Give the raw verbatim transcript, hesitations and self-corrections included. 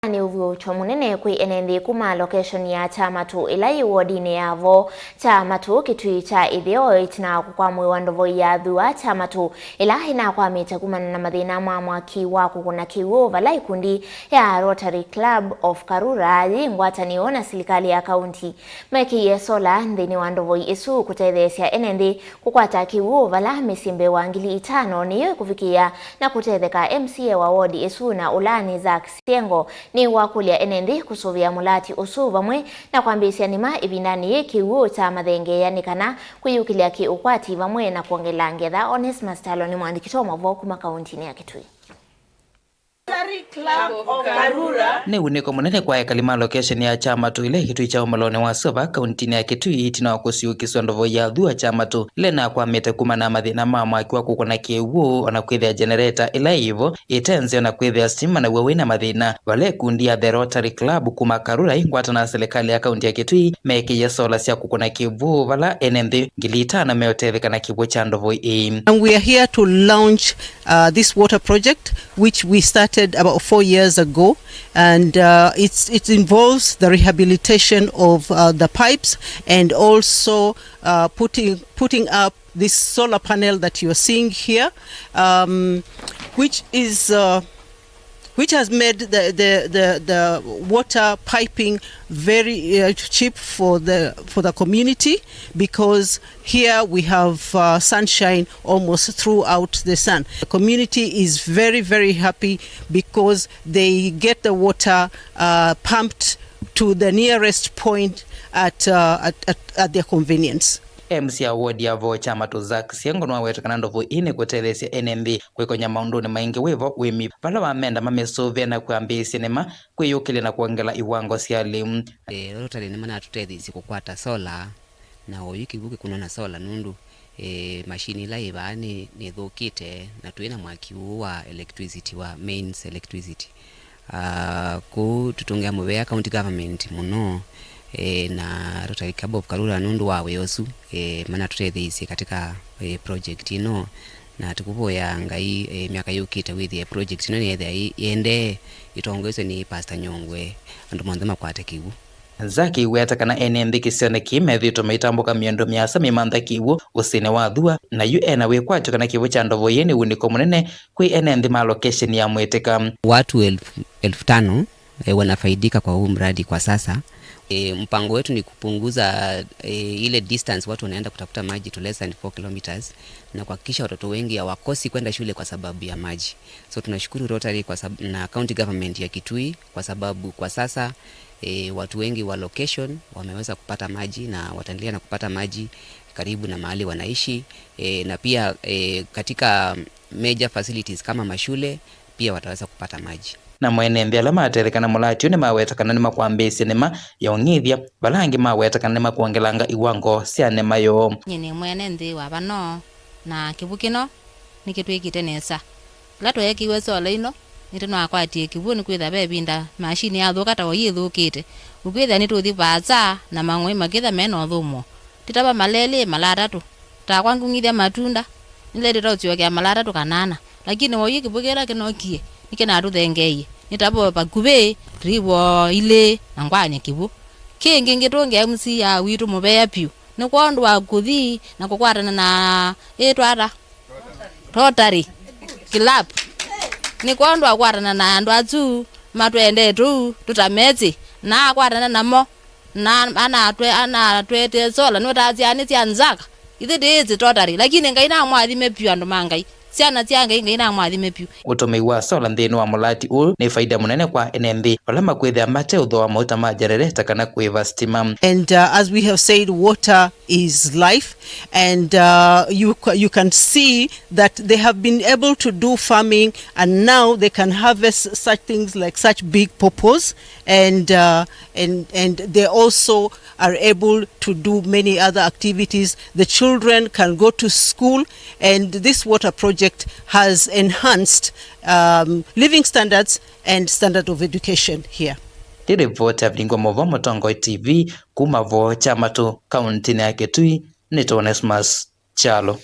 nĩ ũthyũũkyo mũnene kwĩ ene nthĩ kuma location ya Kyamatu ĩla yĩ wodinĩ ya Voo, Kyamatu, Kitui kya Ĩtheo, ĩtina wa kũkwamũĩwa ndovoi ya Thua, Kyamatu, ĩla ĩnakwamĩte kumana na mathĩna ma mwaki wa kũkũna kĩw'ũ, vala ikundi ya Rotary Club of Karura yĩ ngwatanĩo na silikalĩ ya kaunti mekĩie sola nthĩnĩ wa ndovoi ĩsu kũtetheesya ene nthĩ kũkwata kĩw'ũ, vala mĩsyĩ mbee wa ngili itano nĩyo ĩkũvikĩĩa na kũtetheka. M C A wa wodi ĩsu na ũla nĩ Zack Siengo nĩwakũlya ene nthĩ kũsũvĩa mũlati ũsu vamwe na kwambĩĩsya nĩma ĩvindanĩ yĩĩ kĩw'ũ kya mathengeea nĩ kana kwĩyũkĩlya kĩ ũkwati vamwe na kwongela ngetha. Onesmus Kyalo nĩ mwandĩki wa maũvoo kuma kauntinĩ ya Kitui. Nĩ wunĩko mũnene kwa ekali ma location ya Kyamatu ĩla ĩ Kitui kya ũmbalonĩ wa Suva, kauntinĩ ya Kitui, ĩtina wa kũsiũkĩsw'a ndovoi ya Thua Kyamatu ĩla ĩnakwamĩte kumana na mathĩna ma mwaki wa kũkũna kĩw'ũ, o na kwĩthĩa generator ĩla ĩvo ĩte nzeo na kwĩthĩa sitima naw'o wĩna mathĩna, vala ĩkundi ya The Rotary Club kuma Karura ĩ ngwatanĩo na silikalĩ ya kaunti ya Kitui mekĩie sola sya kũkũna kĩw'ũ, vala ene nthĩ ngili itano meũtetheka na kĩw'ũ kya ndovoi ĩĩ. And we are here to launch uh, this water project, which we started about four years ago, and uh, it's, it involves the rehabilitation of uh, the pipes and also uh, putting, putting up this solar panel that you're seeing here, um, which is uh, which has made the, the, the, the water piping very uh, cheap for the, for the community, because here we have uh, sunshine almost throughout the sun. The community is very, very happy because they get the water uh, pumped to the nearest point at, uh, at, at, at their convenience. M C A wa wodi ya Voo Kyamatu Zack Siengo nĩwaweta kana ndovo ĩĩ nĩkũtetheesya ene nthĩ kwĩkonya maũndũnĩ maingĩ wĩvo ũĩmi, vala wamenda mamĩsũvĩe na kwambĩĩsya nĩma kwĩyũkĩlya na kwongela iwango sya lĩu. E, Rotary nĩmanatũtetheeisye kũkwata sola, na oyu kĩw'ũ kĩkunwa na sola nũndũ e, mashini ĩla yĩ vaa nĩ, nĩthũkĩte, na twĩ na mwaki ũũ wa electricity, wa mains electricity. Ah, kũu tũtũngĩa mũvea county government mũno, eh, na Rotary Club of Karura nũndũ wa wĩa ũsu, eh, manatũtetheeisye katika, eh, project ĩno, na tũkũvoya Ngai, eh, myaka yũkĩte wĩthĩe project ĩno nĩyethĩa ĩ-, ĩendee ĩtongoeswe nĩ Pastor Nyongwe, andũ monthe makwate kĩw'ũ. Zaki wĩata kana ene nthĩ kĩsionĩ kĩĩ methĩĩtwe maitambũka mĩendo mĩasa mĩmantha kĩw'ũ ũsĩnĩ wa Thua, na yu ena wĩkwatyo kana kĩw'ũ kya ndovo ĩĩ nĩ wunĩko mũnene kwĩ ene nthĩ ma location ya Mwĩtĩka. Watu elfu, elfu tano, eh, wanafaidika kwa huu mradi kwa sasa. Eh, mpango wetu ni kupunguza, eh, ile distance watu wanaenda kutafuta maji to less than four kilometers, na kuhakikisha watoto wengi hawakosi kwenda shule kwa sababu ya maji. So tunashukuru Rotary kwa sab-, na county government ya Kitui kwa sababu kwa sasa, eh, watu wengi wa location wameweza kupata maji na wataendelea na kupata maji karibu na mahali wanaishi. Eh, na pia, eh, katika major facilities kama mashule pia wataweza kupata maji. Namo ene nthĩ ala matetheka na mũlati ũũ nĩmaweta kana nĩmakwambĩĩsya nĩma ya ũng'ithya, vala angĩ maweta kana nĩmakwongelanga iwango sya nĩma yoo. Nyie nĩ mwene nthĩ wa vano, na kĩw'ũ kĩno nĩkĩtwĩkĩte nesa. Ĩla tweekĩiwe sola ĩno, nĩtũnakwatie kĩw'ũ, nĩkwĩthĩwa ve ĩvinda mashini yathũka ta oyu ĩthũkĩte. Ũkwĩthĩa nĩtũthi vaasa na mang'oi makĩthĩa me na ũthũmũo. Tĩtava malelĩ mala atatũ. Takwa ngũng'ithya matunda, nĩletĩte ũsyokea mala atatũ kana ana. Lakini oyu kĩw'ũ kĩla kĩnokie, nĩkĩnatũthengeeie. Nĩtavo vakuvĩ trip o ilĩ na ngwany'a kĩw'ũ. Kĩngĩ ngĩtũngĩa M C A witũ mũvea vyũ. Nĩ kwondũ wa kũthi na kũkwatana na ĩtwa ata? Rotary Club. Nĩ kwondũ wa kũkwatana na andũ asu matwendete ũu tũtamesĩ, na akwatana namo, na anatwe-, anatwetee sola, nũtasya nĩ sya nzaka. Ithyĩ tĩĩsĩ totally, lakini Ngai namwathime vyũ andũ ma Ngai. Syana sya Ngai, Ngai namwathime vyũ. Ũtũmĩi wa sola nthĩnĩ wa mũlati ũũ nĩ faida mũnene kwa ene nthĩ, vala makwĩthĩa mate ũthooa mauta ma genereta kana kũĩva sitima. And, uh, as we have said, water is life, and, uh, you ca-, you can see that they have been able to do farming, and now they can harvest such things like such big pawpaws, and, uh, and, and they also are able to do many other activities. The children can go to school, and this water project has enhanced, um, living standards and standard of education here. Nĩ ripoti ya Vilingwa Mũvoo, Mũtongoi T V, kuma Voo Kyamatu, kauntinĩ ya Kitui, nĩ Onesmus Kyalo.